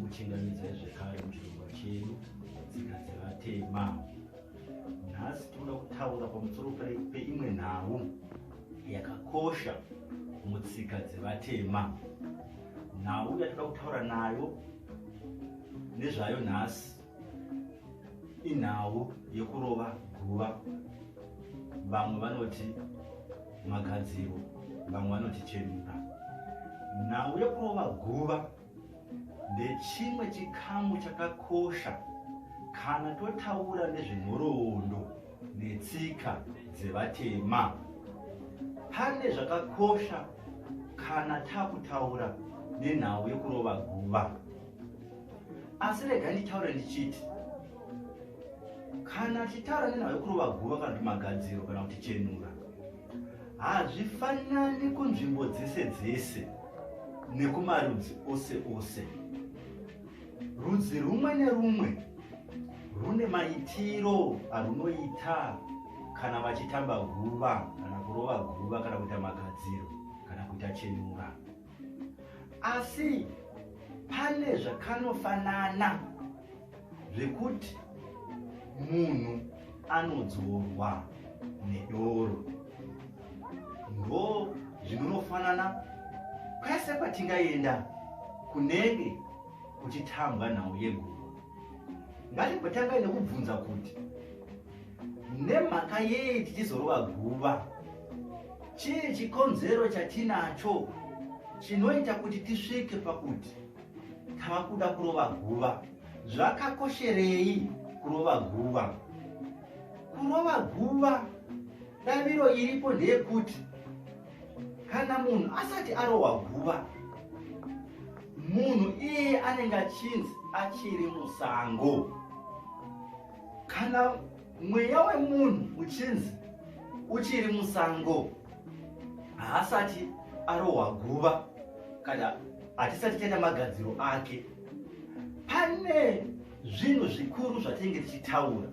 Tinokuchingamidzai zvekare muchirongwa chedu Tsika dzeVatema. Nhasi tinoda kutaura pamusoro peimwe nhau yakakosha mutsika dzevatema. Nhau yatoda kutaura nayo nezvayo nhasi inhau yekurova guva. Vamwe vanoti magadziro, vamwe vanoti chenura. Nhau yekurova guva ndechimwe chikamu chakakosha kana totaura nezvenhoroondo netsika dzevatema. Pane zvakakosha kana takutaura nenhau yekurova guva. Asi rega nditaure ndichiti kana tichitaura nenhau yekurova guva kana kuti magadziro kana kuti chenura, hazvifanani kunzvimbo dzese dzese nekumarudzi ose ose. Rudzi rumwe nerumwe rune maitiro arunoita kana vachitamba guva kana kurova guva kana kuita magadziro kana kuita chenura. Asi pane zvakanofanana zvekuti munhu anodzorwa nedoro. Ndo zvinonofanana kwese kwatingaenda kunenge kuchitambwa nhau yeguva. Ngatimbotangai nekubvunza kuti nemhaka yei tichizorova guva? Chii chikonzero chatinacho chinoita kuti tisvike pakuti tava kuda kurova guva? Zvakakosherei kurova guva? Kurova guva, daviro iripo ndeyekuti kana munhu asati arohwa guva, munhu iye anenge achinzi achiri musango. Kana mweya wemunhu uchinzi uchiri musango, haasati arohwa guva kana hatisati taita magadziro ake. Pane zvinhu zvikuru zvatinenge tichitaura.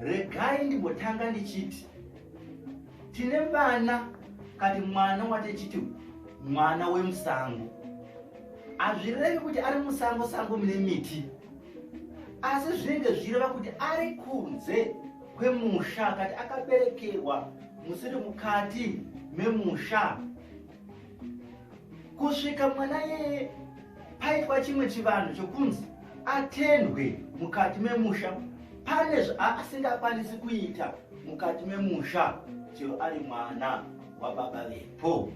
Regai ndimbotanga ndichiti tine vana kati mwana watichiti mwana wemusango, hazvirevi kuti ari musango sango mune miti, asi zvinenge zvichireva kuti ari kunze kwemusha, kati akaberekerwa musiri mukati memusha. Kusvika mwana yeye paitwa chimwe chivanhu chokunzi atendwe mukati memusha, pane zvaasingakwanisi kuita mukati memusha chero ari mwana wababa vepo,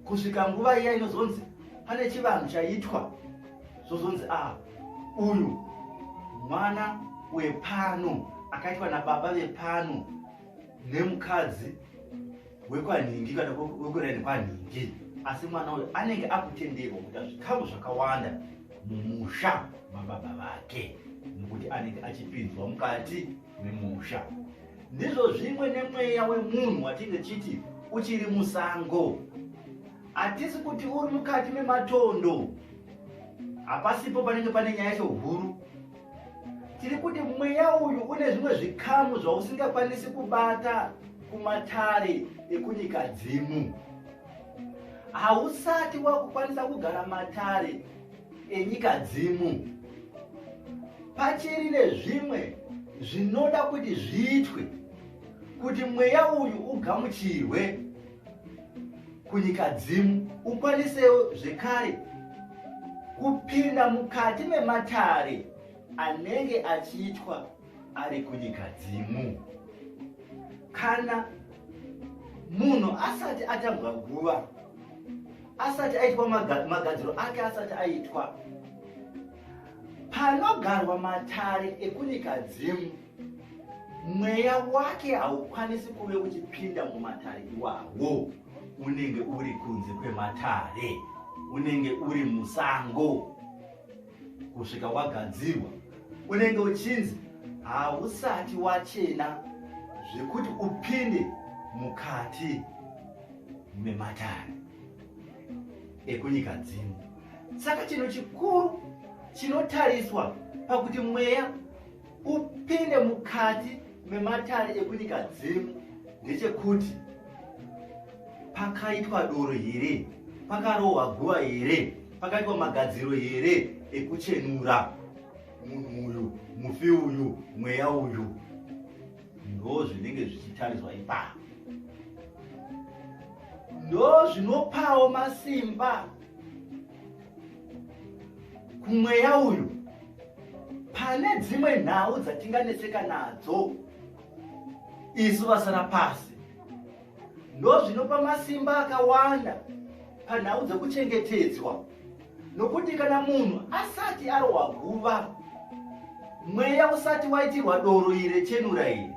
kusvika nguva iya inozonzi pane chivanhu chaitwa, zvozonzi a ah, uyu mwana wepano akaitwa nababa vepano nemukadzi wekwanhingi kana wekuraini kwanhingi, asi mwana uyu anenge akutenderwa kuita zvikamu zvakawanda mumusha mababa vake nekuti anenge achipinzwa mukati memusha. Ndizvo zvimwe nemweya wemunhu watinge chiti uchiri musango. Hatisi kuti uri mukati mematondo, hapasipo panenge pane nyaya yacho huru. Tiri kuti mweya uyu une zvimwe zvikamu zvausingakwanisi kubata kumatare ekunyika dzimu. Hausati wakukwanisa kugara matare enyika dzimu. Pachiri nezvimwe zvinoda kuti zviitwe kuti mweya uyu ugamuchirwe kunyika dzimu, ukwanisewo zvekare kupinda mukati mematare anenge achiitwa ari kunyika dzimu. Kana munhu asati atambwa guva, asati aitwa magadziro ake, asati aitwa panogarwa matare ekunyika dzimu, mweya wake haukwanisi kuve uchipinda mumatare iwawo. Unenge uri kunze kwematare, unenge uri musango kusvika wagadzirwa. Unenge uchinzi hausati wachena zvekuti upinde mukati mematare ekunyika dzimu. Saka chinhu chikuru chinotariswa pakuti mweya upinde mukati mematare ekunyika dzimu ndechekuti pakaitwa doro here, pakarohwa guva here. Pakaitwa magadziro here ekuchenura munhu uyu, mufi uyu, mweya uyu? Ndo zvinenge zvichitariswa ipapo. Ndo zvinopawo masimba kumweya uyu pane dzimwe nhau dzatinganetseka nadzo isu vasara pasi. Ndozvinopa masimba akawanda panhau dzekuchengetedzwa, nokuti kana munhu asati arohwa guva, mweya usati waitirwa doro iri rechenura iri,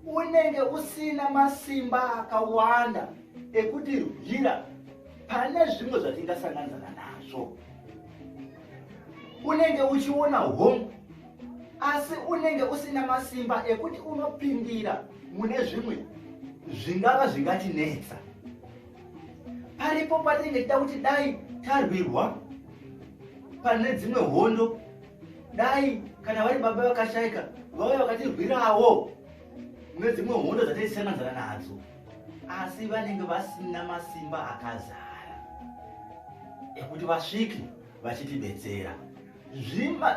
unenge usina masimba akawanda ekutirwira pane zvimwe zvatingasanganzana nazvo. Unenge uchiona hongu, asi unenge usina masimba ekuti unopindira mune zvimwe zvingava zvingatinetsa. Paripo patinenge tida kuti dai tarwirwa pane dzimwe hondo, dai kana vari baba vakashaika vauya vakatirwirawo mune dzimwe hondo dzataisanganzana nadzo, asi vanenge vasina masimba akazara ekuti vasvike vachitibetsera.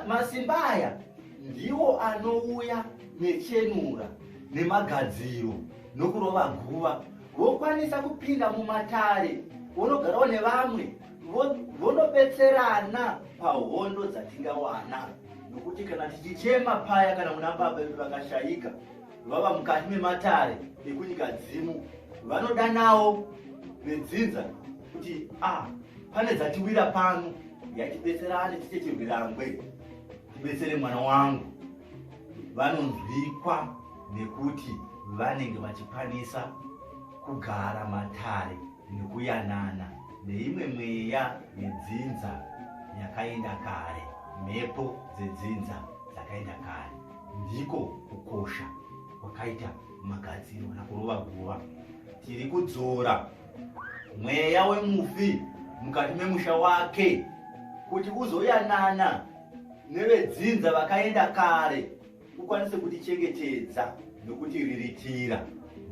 Masimba aya ndiwo anouya nechenura nemagadziro nokurova guva, vokwanisa kupinda mumatare, vonogarawo nevamwe, vonobetserana pahondo dzatingawana. Nokuti kana tichichema paya, kana muna baba vedu vakashayika vava mukati mematare ekunyika dzimu, vanodanawo vedzinza kuti a ah, pane dzatiwira pano, yatibetserane tiite chirwirangwe, tibetsere mwana wangu. Vanonzwikwa nekuti vanenge vachikwanisa kugara matare nekuyanana neimwe mweya yedzinza yakaenda kare, mhepo dzedzinza dzakaenda kare. Ndiko kukosha kwakaita magadziro kana kurova guva. Tiri kudzora mweya wemufi mukati memusha wake kuti uzoyanana nevedzinza vakaenda kare, ukwanise kutichengetedza nokutiriritira.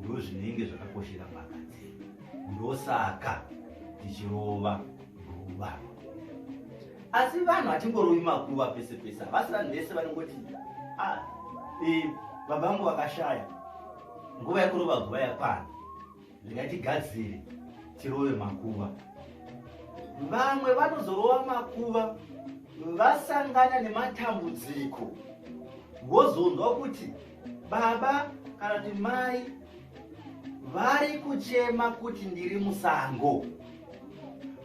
Ndozvinenge zvakakoshera magadziro, ndosaka tichirova guva. Asi vanhu hatingorovi makuva pese pese. Havasi vanhu vese vanongoti ah, e, baba vangu vakashaya, nguva yekurova guva yakwana, ndingatigadzire tirove makuva. Vamwe vanozorova makuva vasangana nematambudziko, vozonzwa kuti baba kana kuti mai vari kuchema kuti ndiri musango.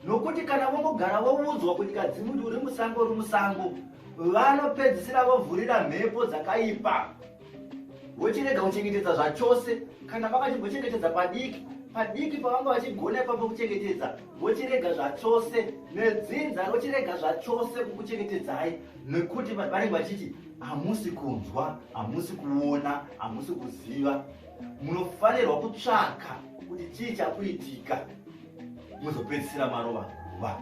Nokuti kana vongogara voudzwa kuti kadzimu kuti uri musango, uri musango, vanopedzisira vovhurira mhepo dzakaipa, vochirega kuchengetedza zvachose. Kana vakachimbochengetedza padiki padiki pavanga vachigona ipapo kuchengetedza, vochirega zvachose, nedzinza rochirega zvachose kukuchengetedzai, nekuti vanenge vachiti hamusi kunzwa, hamusi kuona, hamusi kuziva. Munofanirwa kutsvaka kuti chii chakuitika, muzopedzisira marova guva.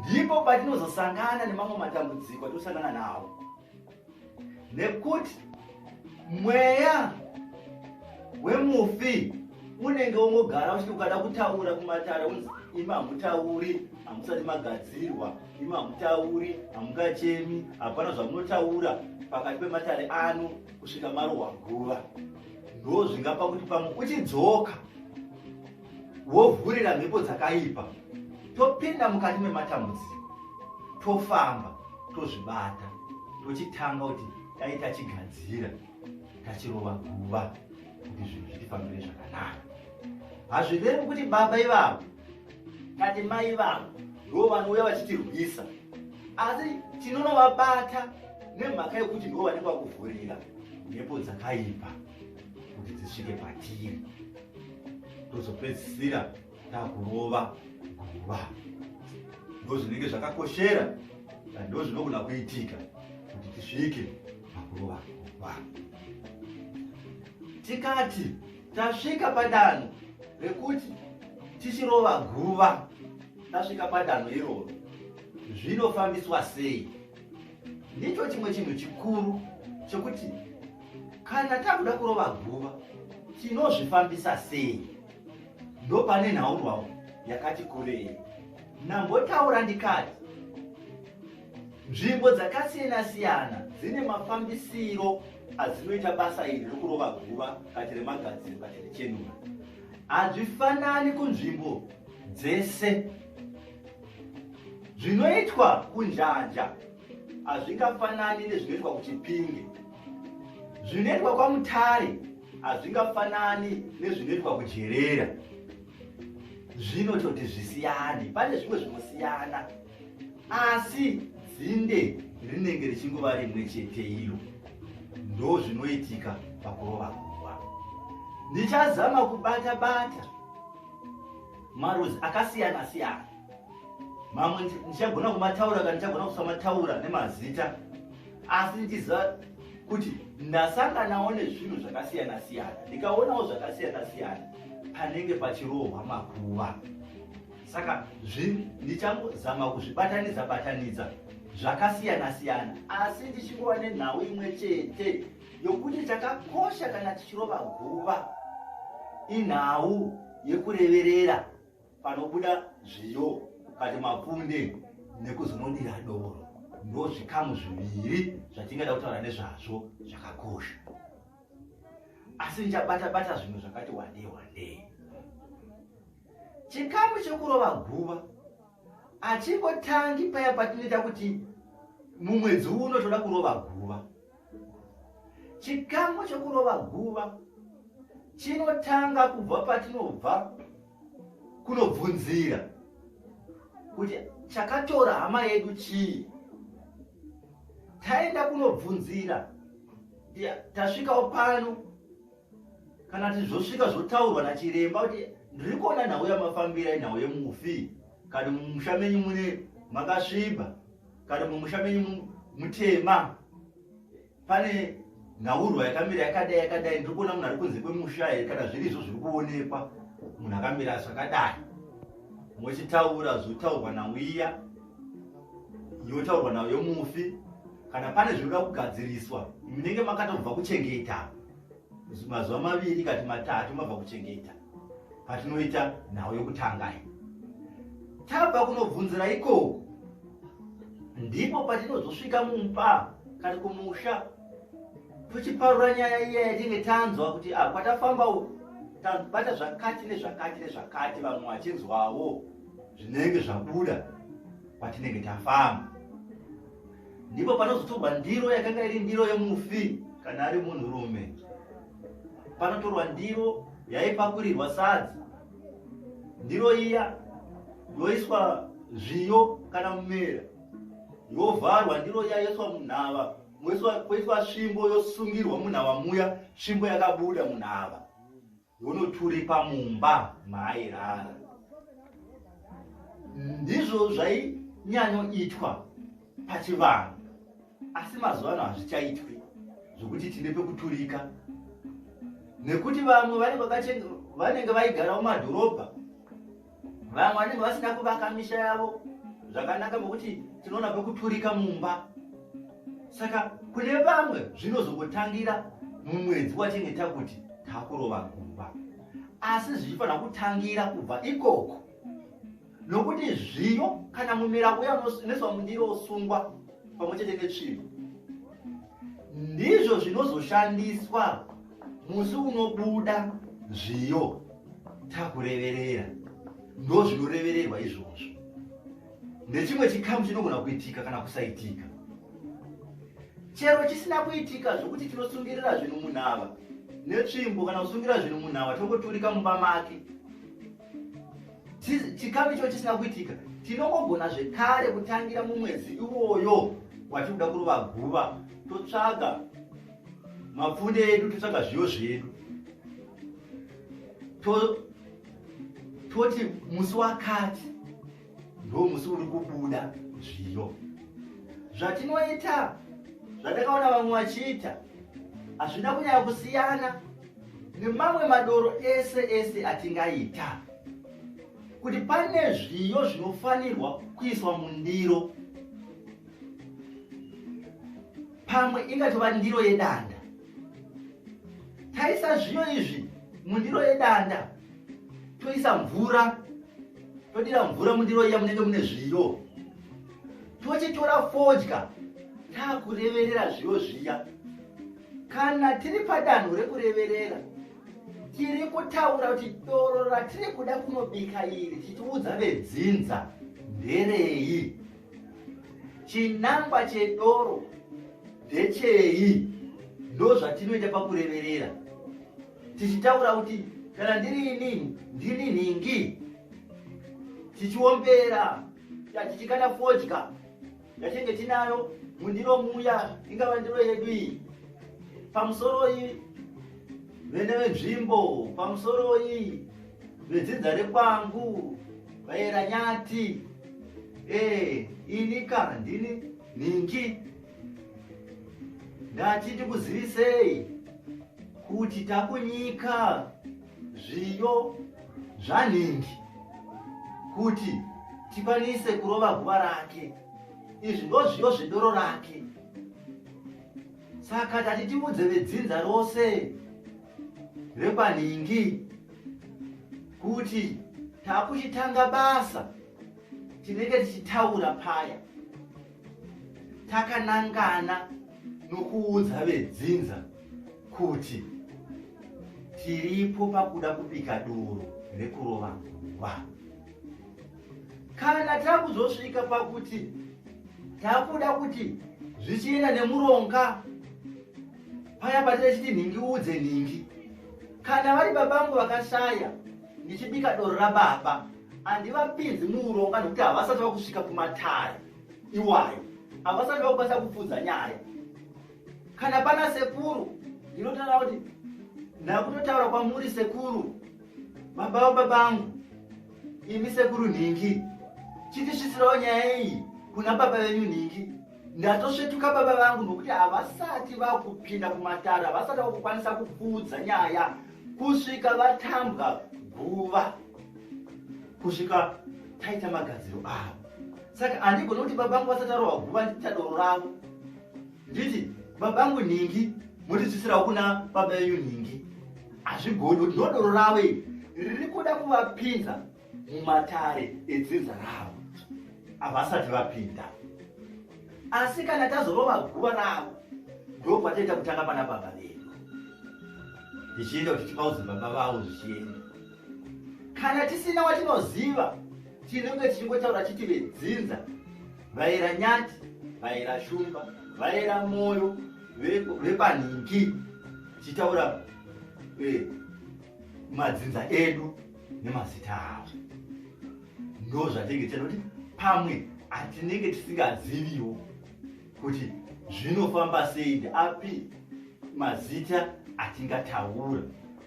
Ndipo patinozosangana nemamwe matambudziko atinosangana nawo, nekuti mweya wemufi unenge wongogara uchiti ukada kutaura kumatare unzi imi hamutauri, hamusati magadzirwa, imi hamutauri, hamungachemi, hapana zvamunotaura pakati pematare ano kusvika marohwa guva. Ndo zvingapa kuti pamwe uchidzoka wovhurira mhepo dzakaipa, topinda mukati mematambudziko, tofamba tozvibata, tochitanga kuti dai tachigadzira tachirova guva kuti zvinhu zvitifambire zvakanaka. Hazvirevi kuti baba ivavo kati mai ivavo ndo vanouya vachitirwisa, asi tinonovabata nemhaka yekuti ndo vanenge vakuvhurira mhepo dzakaipa kuti dzisvike patiri, tozopedzisira takurova guva. Ndo zvinenge zvakakoshera, ndo zvinogona kuitika kuti tisvike pakurova guva. Tikati tasvika padanho rekuti tichirova guva, tasvika padanho iroro, zvinofambiswa sei? Ndicho chimwe chinhu chikuru chekuti kana takuda kurova guva tinozvifambisa sei. Ndopane nhaurwawo yakati kurei. Ndambotaura ndikati nzvimbo dzakasiyana-siyana dzine mafambisiro adzinoita basa iri rokurova guva kati remagadziro kati rechenura. Hazvifanani kunzvimbo dzese. Zvinoitwa kunjanja hazvingafanani nezvinoitwa kuChipinge. Zvinoitwa kwaMutare hazvingafanani nezvinoitwa kuJerera. Zvinototi zvisiyane, pane zvimwe zvinosiyana, asi dzinde rinenge richingova rimwe chete iro. Ndo zvinoitika pakurova guva. Ndichazama kubata bata marudzi akasiyana siyana, mamwe ndichagona kumataura kana ndichagona kusamataura nemazita, asi ndichiziva kuti ndasanganawo nezvinhu zvakasiyana siyana, ndikaonawo zvakasiyana siyana panenge pachirohwa makuva. Saka ndichangozama kuzvibatanidza batanidza zvakasiyana siyana, asi ndichingova nenhau imwe chete yokuti chakakosha kana tichirova guva inhau yekureverera panobuda zviyo kati mapfunde nekuzonodira doro. Ndo zvikamu zviviri zvatingada kutaura nezvazvo zvakakosha, asi ndichabata bata zvimwe zvakati wandei wandei. Chikamu chekurova guva achingotangi paya patinoita kuti mumwedzi uno toda kurova guva. Chikamu chekurova guva chinotanga kubva patinobva kunobvunzira kuti chakatora hama yedu chii. Taenda kunobvunzira, tasvikawo pano, kana kuti zvosvika zvotaurwa nachiremba kuti ndiri kuona nhau yamafambira inhau yemufi, kana mumusha menyu mune makasviba, kana mumusha menyu mutema, pane nhaurwa yakamira yakadai yakadai, ndiri kuona munhu ari kunze kwemusha here, kana zviri izvo zviri kuonekwa munhu akamira zvakadai. Mochitaura zvotaurwa nhau iya yotaurwa nhau yomufi, kana pane zvinoda kugadziriswa munenge makatobva kuchengeta mazuva maviri kati matatu mabva kuchengeta patinoita nhau yokutanga iyi. Tabva kunobvunzira ikoko ndipo patinozosvika mumba kana kumusha tochiparura nyaya iya yatinge tanzwa kuti ah, kwatafamba uku tabata zvakati nezvakati nezvakati, vamwe vachinzwawo zvinenge zvabuda kwatinenge tafamba. Ndipo panozotorwa ndiro yakanga iri ndiro yemufi kana ari munhurume, panotorwa ndiro yaipakurirwa sadza, ndiro iya yoiswa zviyo kana mumera, yovharwa ndiro iya, yoiswa munhava, koiswa svimbo, yosungirwa munhava muya, svimbo yakabuda munhava yonoturikwa mumba maairara. Ndizvo zvainyanyoitwa pachivanhu, asi mazuva ano hazvichaitwi zvokuti tine pekuturika, nekuti vamwe vanenge vaigara mumadhorobha, vamwe vanenge vasina kuvaka misha yavo zvakanaka mokuti tinoona pekuturika mumba. Saka kune vamwe zvinozongotangira mumwedzi watinge takuti takurova guva, asi zvichifanira kutangira kubva ikoko, nokuti zviyo kana mumera uya unoiswa mundiro osungwa pamwe chete netsvimbo ndizvo zvinozoshandiswa musi unobuda zviyo takureverera. Ndo zvinorevererwa izvozvo. Ndechimwe chikamu chinogona kuitika kana kusaitika. Chero chisina kuitika zvokuti tinosungirira zvinhu munhava netsvimbo kana kusungira zvinhu munhava tongoturika mumba make, chikamu icho chisina kuitika tinongogona zvekare kutangira mumwedzi iwoyo watinoda kurova guva, totsvaga mapfunde edu, totsvaga zviyo zvedu, toti musi wakati ndo musi uri kubuda zviyo. Zvatinoita zvatakaona vamwe vachiita hazvina kunyanya kusiyana nemamwe madoro ese ese atingaita, kuti pane zviyo zvinofanirwa kuiswa mundiro, pamwe ingatova ndiro yedanda. Taisa zviyo izvi mundiro yedanda, toisa mvura, Todira mvura mundiro iya munenge mune zviyo. Tochitora fodya takureverera zviyo zviya. Kana tiri padanho rekureverera, tiri kutaura kuti doro ratiri kuda kunobika iri tichiudza vedzinza nderei. Chinangwa chedoro ndechei? Ndozvatinoita pakureverera. Tichitaura kuti kana ndiri inini ndini nhingi, tichiombera tichikanda fodya yatinenge tinayo mundiro muya, ingava ndiro yedu iyi, pamusoro iyi vene venzvimbo, pamusoro iyi vedzinza rekwangu vaera nyati, ini ka ndini nhingi, ndati ndikuzivisei kuti takunyika zviyo zvanhingi kuti tikwanise kurova guva rake. Izvi ndozviyo zvedoro rake. Saka tati tiudze vedzinza rose rekwanhingi kuti takuchitanga basa, tinenge tichitaura paya takanangana nokuudza vedzinza kuti tiripo pakuda kubika doro rekurova guva. Kana takuzosvika pakuti takuda kuti zvichienda nemuronga paya patine chiti nhingi udze nhingi, kana vari babangu vakashaya ndichibika doro rababa, handivapinzi muuronga nekuti havasati vakusvika kumatare iwayo, havasati vakukwanisa kupfuudza nyaya. Kana pana sekuru ndinotaura kuti ndakutotaura kwamuri sekuru, baba vababangu, imi sekuru nhingi, chitisvitsirawo nyaya iyi kuna baba venyu nhingi. Ndatosvetuka baba vangu nokuti havasati vakupinda kumatare, havasati vakukwanisa kupfuudza nyaya kusvika vatambwa guva, kusvika taita magadziro avo. Saka handigoni kuti babangu vasati varohwa guva ndita doro ravo, nditi babangu nhingi motitsvisirawo kuna baba venyu nhingi. Hazvigoni kuti ndodoro ravo iri riri kuda kuvapinza mumatare edzinza ravo, havasati vapinda. Asi kana tazorova guva ravo ndopatoita kutanga pana baba vedu, tichienda kuti tivaudze baba vavo zvichienda. Kana tisina watinoziva, tinenge tichingotaura chiti vedzinza vaera nyati, vaera shumba, vaera moyo vepanhingi, tichitaura madzinza edu nemazita avo. Ndo zvatinenge tichida kuti pamwe hatinenge tisingaziviwo kuti zvinofamba sei, ndeapi mazita atingataura.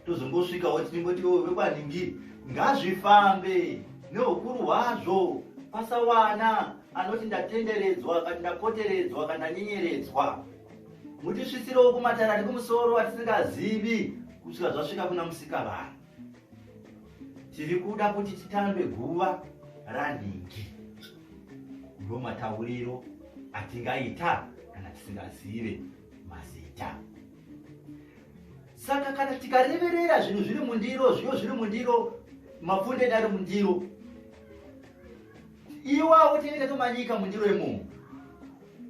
Tozongosvikawo tichingoti vekwanhingi ngazvifambe neukuru hwazvo, pasawana anoti ndatenderedzwa kana ndapoteredzwa kana ndanyenyeredzwa. Mutisvitsirewo kumatare ari kumusoro atisingazivi kusvika zvasvika kuna musikavanhu. Tiri kuda kuti titambe guva ranhingi. Ndo matauriro atingaita kana tisingazive mazita. Saka kana tikareverera zvinhu zviri mundiro, zviyo zviri mundiro, mapfunde edu ari mundiro, iwawo tinenge tatomanyika mundiro imomo.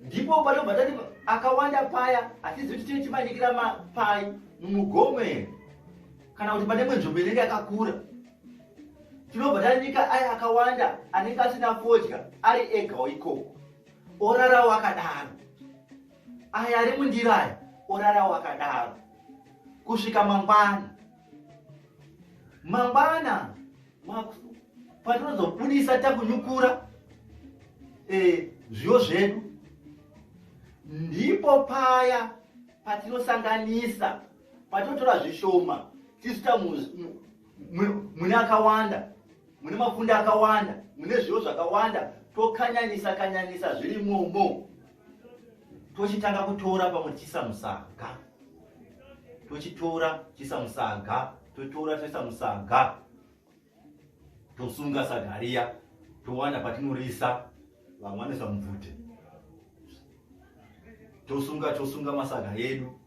Ndipo patobva tati akawanda paya, hatizivi kuti tinenge tichimanyikira pai mumugomo here kana kuti pane imwe nzvimbo inenge yakakura. Tinobva tanyika aya akawanda anenge asina fodya ari egawo ikoko, orarawo akadaro. Aya ari mundiro aya orarawo akadaro kusvika mangwana. Mangwana patinozobudisa takunyukura zviyo zvedu, ndipo paya patinosanganisa, patinotora zvishoma tichiita mune akawanda, mune mapfunde akawanda, mune zviyo zvakawanda, tokanyanisa kanyanisa zviri imomo, tochitanga kutora pamwe tichiisa musaga, tochitora tichiisa musaga, totora toisa musaga, tosunga saga riya, towana patinorisa, vamwe vanoisa mubvute, tosunga tosunga masaga edu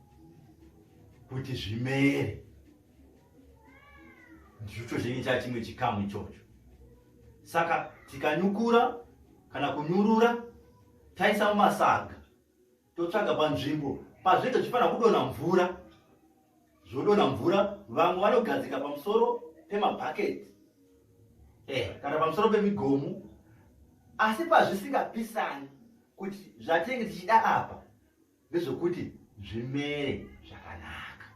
kuti zvimere. Ndicho chinenge chachimwe chikamu ichocho. Saka tikanyukura kana kunyurura taisa mumasaga, totsvaga panzvimbo pazvinenge zvichifanira kudonha mvura, zvodonha mvura. Vamwe vanogadzika pamusoro pemabhaketi kana pamusoro pemigomo, asi pazvisingapisani kuti zvatinenge tichida apa ndezvekuti zvimere zvakanaka.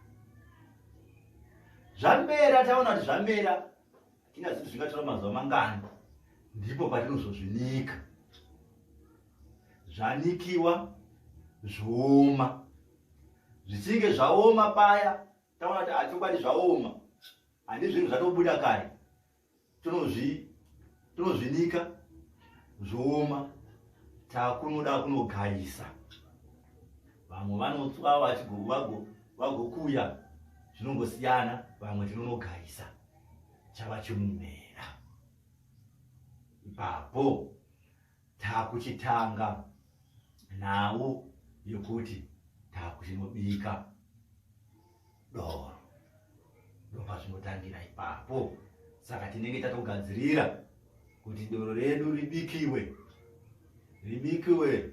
Zvamera, taona kuti zvamera, tingazivi zvingatora mazuva mangani, ndipo patinozozvinika. Zvanikiwa zvooma, zvichinge zvaoma paya taona kuti achokwadi zvaoma, handi zvinhu zvatobuda kare, tinozvinika zvooma, takunoda kunogayisa. Vamwe vanotswa vagokuya, zvinongosiyana. Vamwe tinonogayisa chava chimumera. Ipapo takuchitanga nhau yekuti takuchinobika doro, ndopazvinotangira ipapo. Saka tinenge tatogadzirira kuti doro redu ribikiwe, ribikiwe.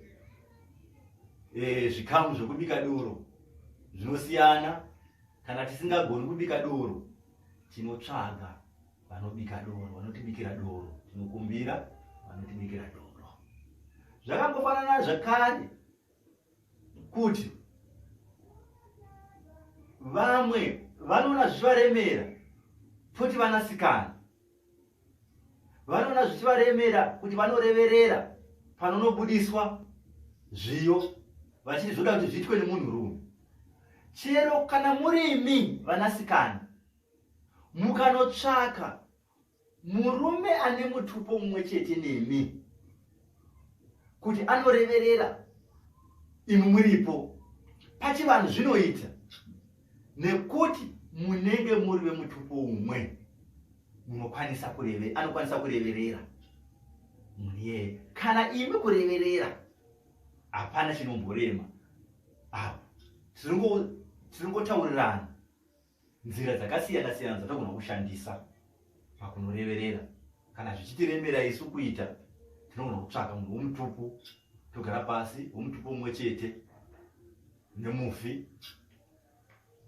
Zvikamu zvekubika doro zvinosiyana. Kana tisingagoni kubika doro, tinotsvaga vanobika doro, vanotibikira doro, tinokumbira vanotibikira doro. Zvakangofanana zvakare kuti vamwe vanoona zvichivaremera, toti vanasikana vanoona zvichivaremera kuti vanoreverera panonobudiswa zviyo, vachiti zvoda kuti zviitwe nemunhurume. Chero kana murimi vanasikana, mukanotsvaka murume ane mutupo mumwe chete nemi kuti anoreverera imwi muripo, pachivanhu zvinoita nekuti munenge muri vemutupo umwe, munokwanisa kureve, anokwanisa kureverera munhu iyeye. Kana imi kureverera hapana chinomborema apo, tinongotaurirana nzira dzakasiyana siyana dzatogona kushandisa pakunoreverera. Kana zvichitiremera isu kuita, tinogona kutsvaka munhu womutupo, togara pasi, womutupo mumwe chete nemufi,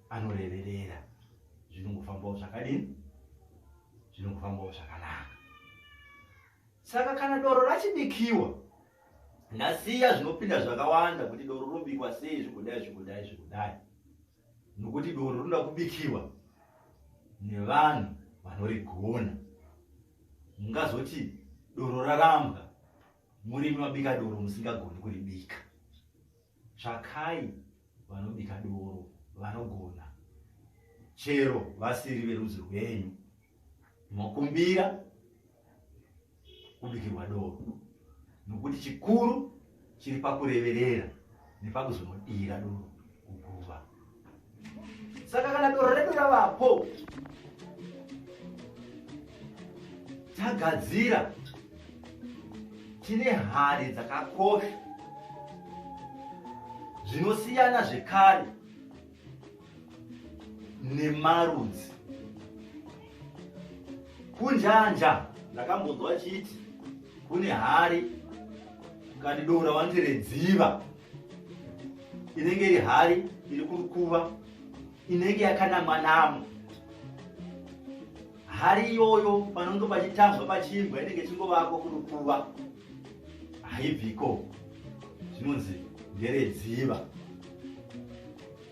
anoreverera, zvinongofambawo zvakadini, zvinongofambawo zvakanaka. Saka kana doro rachibikiwa, ndasiya zvinopinda zvakawanda kuti doro rinobikwa sei, zvigodai, zvigodai, zvigodai, nokuti doro rinoda kubikiwa nevanhu vanorigona. Mungazoti doro rarambwa, murimi mabika doro musingagoni kuribika. Tsvakai vanobika doro vanogona, chero vasiri verudzi rwenyu, mokumbira kubikirwa doro, nokuti chikuru chiri pakureverera nepakuzonodira doro kuguva. Saka kana doro redu ravapo, tagadzira, tine hari dzakakosha zvinosiyana zvekare nemarudzi. Kunjanja ndakambonzwa chiti kune hari kani doro ravanoti redziva, inenge iri hari iri kurukuva, inenge yakanamwa namo. Hari iyoyo panonge pachitambwa pachiimbwa inenge ichingovako kurukuva, haibviko, zvinonzi nderedziva.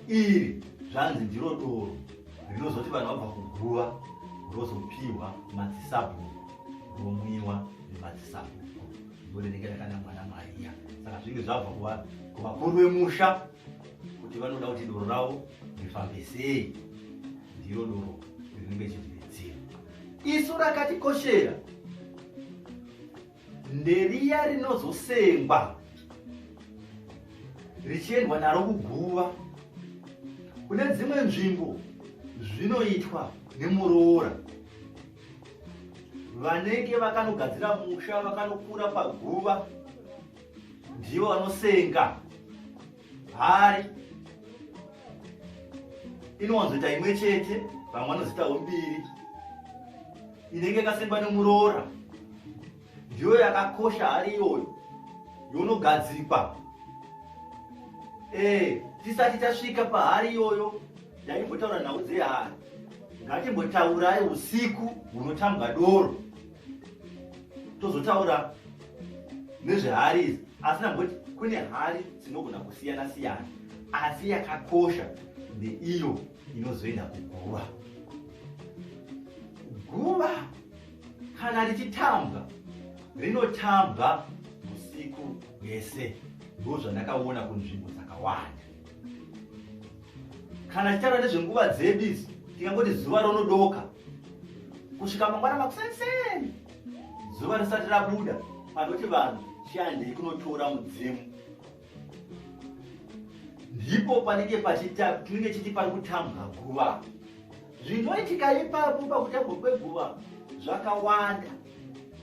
Iri zvanzi ndiro doro rinozoti vanhu vabva kuguva rozopiwa madzisabhuku, romwiwa nemadzisabhuku, ndo rinenge rakanamwa naMariya. Saka zvinge zvabva kuvakuru vemusha kuti vanoda kuti doro ravo rifambe sei, ndiro doro rinenge richinzi. Isu rakatikoshera nderiya rinozosengwa richiendwa naro kuguva. Kune dzimwe nzvimbo zvinoitwa nemuroora, vanenge vakanogadzira musha, vakanokura paguva, ndivo vanosenga hari. Inowanzoita imwe chete, vamwe vanozoitawo mbiri, inenge yakasengwa nemuroora. Ndiyo yakakosha hari iyoyo yonogadzikwa. E, tisati tasvika pahari iyoyo, ndaimbotaura nhau dzehari. Ngatimbotaurai usiku hunotambwa doro, tozotaura nezvehari idzi. Asi ndamboti kune hari dzinogona kusiyana siyana, asi yakakosha ndeiyo inozoenda kuguva. Guva kana richitambwa rinotambwa usiku hwese, ndo zvandakaona kunzvimbo dzakawanda. Kana tichitaura nezvenguva dzedu idzi, tingangoti zuva ronodoka kusvika mangwana makuseniseni, zuva risati rabuda, panoti vanhu chiandei kunotora mudzimu, ndipo panenge pachita tinenge chiti pari kutambwa guva. Zvinoitika ipapo pakutambwa kweguva zvakawanda,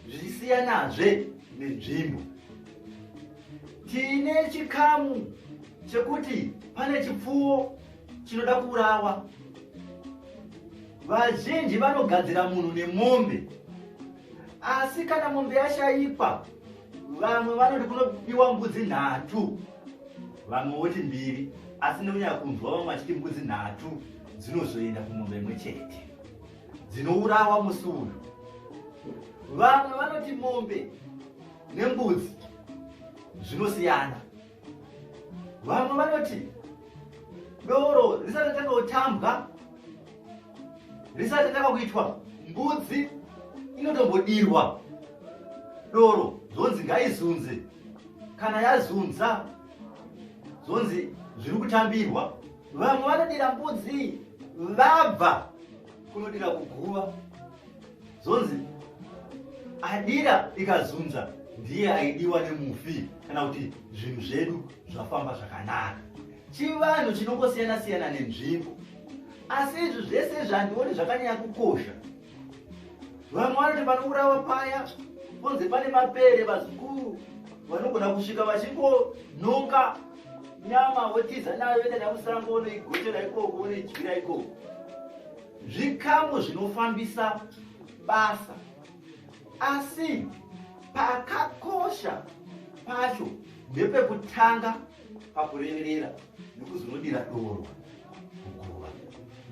zvichisiyanazve nenzvimbo. Tine chikamu chekuti pane chipfuwo chinoda kuurawa. Vazhinji vanogadzira munhu nemombe, asi kana mombe yashayikwa, vamwe vanoti kunobiwa mbudzi nhatu, vamwe voti mbiri, asi ndonyanya kunzwa vamwe vachiti mbudzi nhatu dzinozoenda kumombe imwe chete dzinourawa musi uyu. Vamwe vanoti mombe nembudzi zvinosiyana. Vamwe vanoti doro risati ratanga kutambwa, risati ratanga kuitwa, mbudzi inotombodirwa doro, zvonzi ngaizunze. Kana yazunza, zvonzi zviri kutambirwa. Vamwe vanodira mbudzi vabva kunodira kuguva, zvonzi adira ikazunza ndiye aidiwa nemufi, kana kuti zvinhu zvedu zvafamba zvakanaka. Chivanhu chinongosiyana siyana nenzvimbo, asi izvi zvese zvandioni zvakanyanya kukosha. Vamwe vanoti panourawa paya ponzi pane mapere, vazukuru vanogona kusvika vachingononga nyama votiza nayo, voenda nayo musango, vonoigochera ikoko, vonoidyira ikoko. Zvikamu zvinofambisa basa, asi pakakosha pacho ndepekutanga pakureverera nekuzonodira doro kuguva,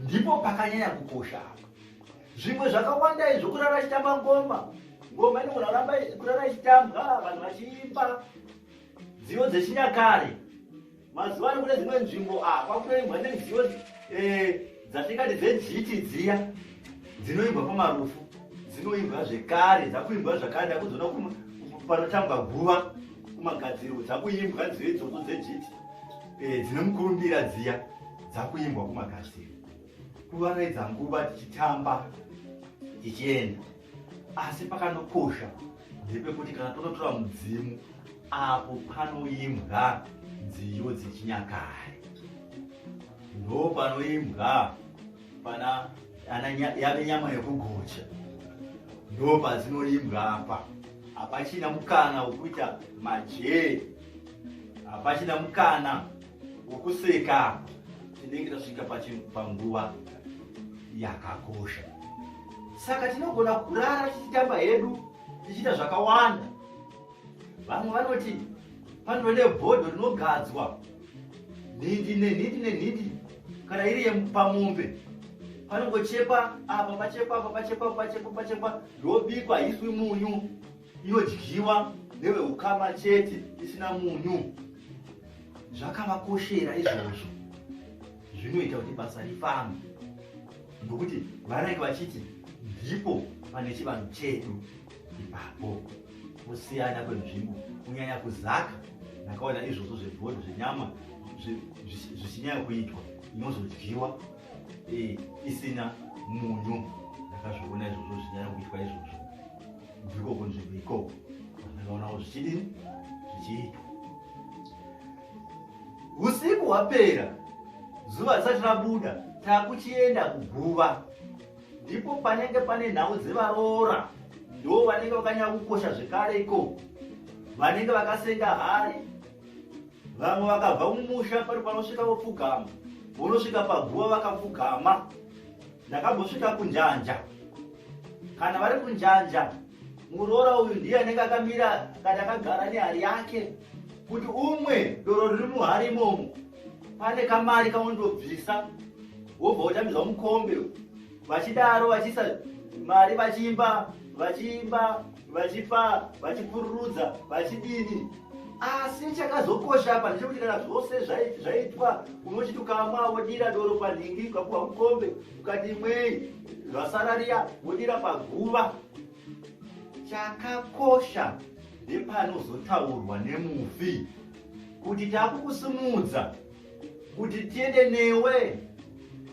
ndipo pakanyanya kukosha apa. Zvimwe zvakawanda izvo, kurara achitamba ngoma, ngoma inogona kuramba kurara ichitambwa, vanhu vachiimba nziyo dzechinyakare. Mazuva ano kune dzimwe nzvimbo kwakutoimbwa nenziyo dzatingati dzejiti dziya dzinoimbwa pamarufu, dzinoimbwa zvekare, dzakuimbwa zvakare. Ndakudziona panotambwa guva kumagadziro, dzakuimbwa nziyo idzodzo dzejiti dzine mukurumbira dziya, dzakuimbwa kumagadziro kuvaraidza nguva tichitamba tichienda. Asi pakanokosha ndepekuti kana tonotora mudzimu, apo panoimbwa nziyo dzechinyakare, ndo panoimbwa pana ana yave nyama yekugocha, ndo padzinoimbwa apa. Hapachina mukana wekuita majee, hapachina mukana wokuseka. Tinenge tasvika panguva yakakosha, saka tinogona kurara tichitamba hedu, tichiita zvakawanda. Vamwe vanoti panove nebhodho rinogadzwa nhindi nenhindi nenhindi, kana iri yepamombe panongochekwa apa, pachekwa apa, pachekwa, pachekwa, pachekwa, yobikwa, haiswi munyu, inodyiwa neveukama chete isina munyu. Zvakavakoshera izvozvo, zvinoita kuti basa rifambe, nokuti vanenge vachiti ndipo pane chivanhu chedu ipapo. Kusiyana kwenzvimbo, kunyanya kuZaka, ndakaona izvozvo zvebhodho zvenyama zvichinyanya kuitwa, inozodyiwa isina munyu. Ndakazviona izvozvo zvichinyanya kuitwa izvozvo ndiko kunzvimbo ikoko ndakaonawo zvichidini zvichiitwa. Usiku hwapera, zuva risati rabuda, takuchienda kuguva. Ndipo panenge pane nhau dzevaroora, ndo vanenge vakanyanya kukosha zvekare ikoko, vanenge vakasenga hari. Vamwe vakabva mumusha, pari panosvika vopfugama, vonosvika paguva vakapfugama. Ndakambosvika kunjanja, kana vari kunjanja. Muroora uyu ndiye anenge akamira kana akagara nehari yake kuti umwe doro riri muhari imomo. Pane kamari kaunondobvisa wobva wotambidza mukombe, vachidaro vachiisa mari, vachiimba, vachiimba, vachipa, vachipururudza, vachidini. Asi chakazokosha apa ndechekuti kana zvose zvaitwa, unochiti ukamwa wodira doro panhingi, ukapuhwa mukombe, ukati imwei, zvasara riya wodira paguva. Chakakosha ndepanozotaurwa nemufi kuti takukusimudza kuti tiende newe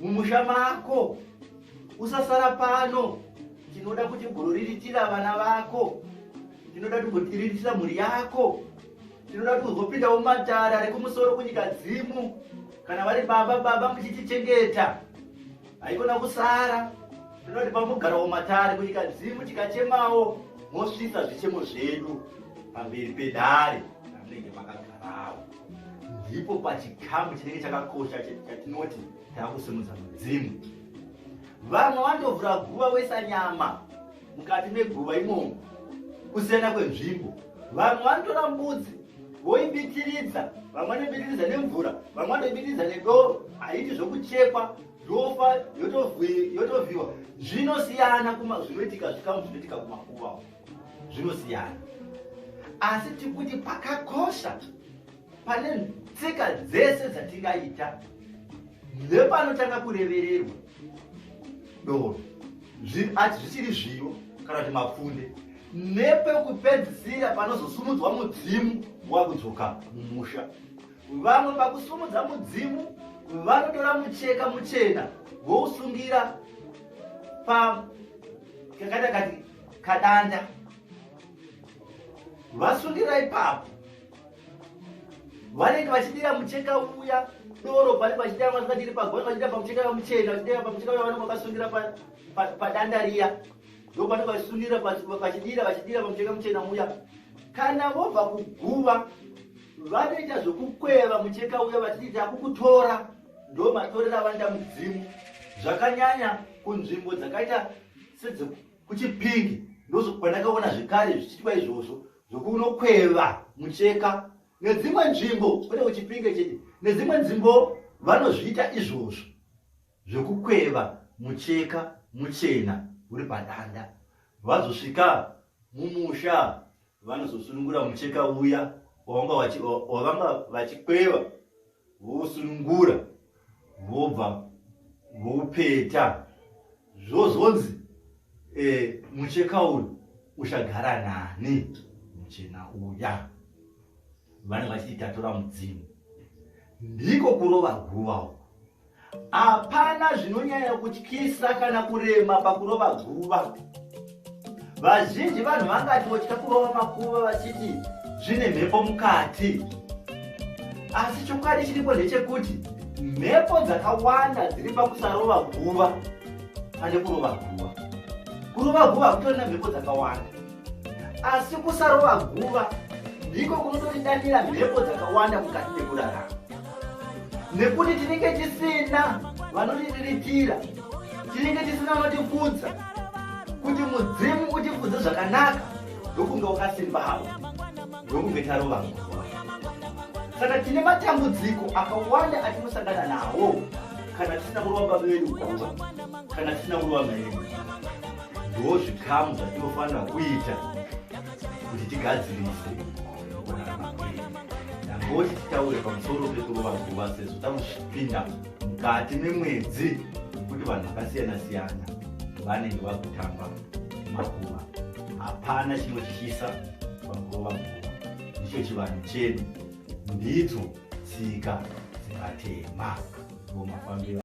mumusha mako, usasara pano, tinoda kuti ugororiritira vana vako, tinoda kuti ugotiriritira mhuri yako, tinoda kuti uzopindawo mumatare ari kumusoro kunyika dzimu, kana vari baba, baba muchitichengeta, haikona kusara. Tinoda kuti pamugarawo matare kunyika dzimu, tikachemawo mosvitsa zvichemo zvedu pamberi pedare ramunenge makagarawo. Ndipo pachikamu chinenge chakakosha chatinoti takusimudza mudzimu. Vamwe vandovhura guva voisa nyama mukati meguva imomo, kusiyana kwenzvimbo. Vamwe vanotora mbudzi voibitiridza, vamwe vanoibitiridza nemvura, vamwe vanoibitiridza nedoro, haiti zvokuchekwa, yofa yotovhiwa. Zvinosiyana zvinoitika, zvikamu zvinoitika kumakuva zvinosiyana, asi tikuti pakakosha pane tsika dzese dzatingaita nepanotanga kurevererwa doro ati zvichiri zviyo kana kuti mapfunde, nepekupedzisira panozosumudzwa mudzimu wakudzoka mumusha. Vamwe pakusumudza mudzimu vanotora mucheka muchena vousungira pa kakaita kati kadanda, vasungira ipapo, vanenge vachidira mucheka uya doro pane vachidira vasingadiri pagona, vachidira pamucheka muchena, vachidira pamucheka uya vanenge vakasungira padanda riya, ndopanenge vachisungira, vachidira, vachidira pamucheka muchena uya. Kana vobva kuguva vanoita zvokukweva mucheka uya vachiti takukutora. Ndo matorero avanoita mudzimu, zvakanyanya kunzvimbo dzakaita sedzekuChipingi, ndopandakaona zvekare zvichiitwa izvozvo zvokunokweva mucheka. Nedzimwe nzvimbo, kwete kuChipinge chete, nedzimwe nzvimbo vanozviita izvozvo zvekukweva mucheka muchena uri padanda. Vazosvika mumusha vanozosunungura mucheka uya wavanga vachikweva, vousunungura, vobva voupeta, zvozonzi mucheka uyu uchagara nani, muchena uya? Vanenge vachiti tatora mudzimu. Ndiko kurova guva uku. Hapana zvinonyanya kutyisa kana kurema pakurova guva. Vazhinji vanhu vangati votya kurova makuva vachiti zvine mhepo mukati, asi chokwadi chiripo ndechekuti mhepo dzakawanda dziri pakusarova guva pane kurova guva. Kurova guva hakutorina mhepo dzakawanda, asi kusarova guva ndiko kunototidanira mhepo dzakawanda mukati mekurarama, nekuti tinenge tisina vanotiriritira, tinenge tisina vanotifudza. Kuti mudzimu utifudze zvakanaka ndokunge wakasimbawo, ndokunge tarova guva. Saka tine matambudziko akawanda atinosangana nawo kana tisina kurova baba vedu guva, kana tisina kurova mai vedu. Ndo zvikamu zvatinofanira kuita kuti tigadzirise kurarama kwedu. Ndangoti titaure pamusoro pekurova guva sezvo takupinda mukati memwedzi wekuti vanhu vakasiyana siyana vanenge vakutamba makuva. Hapana chinotyisa pakurova guva, ndicho chivanhu chedu, ndidzo tsika dzevatema, ndo mafambiro.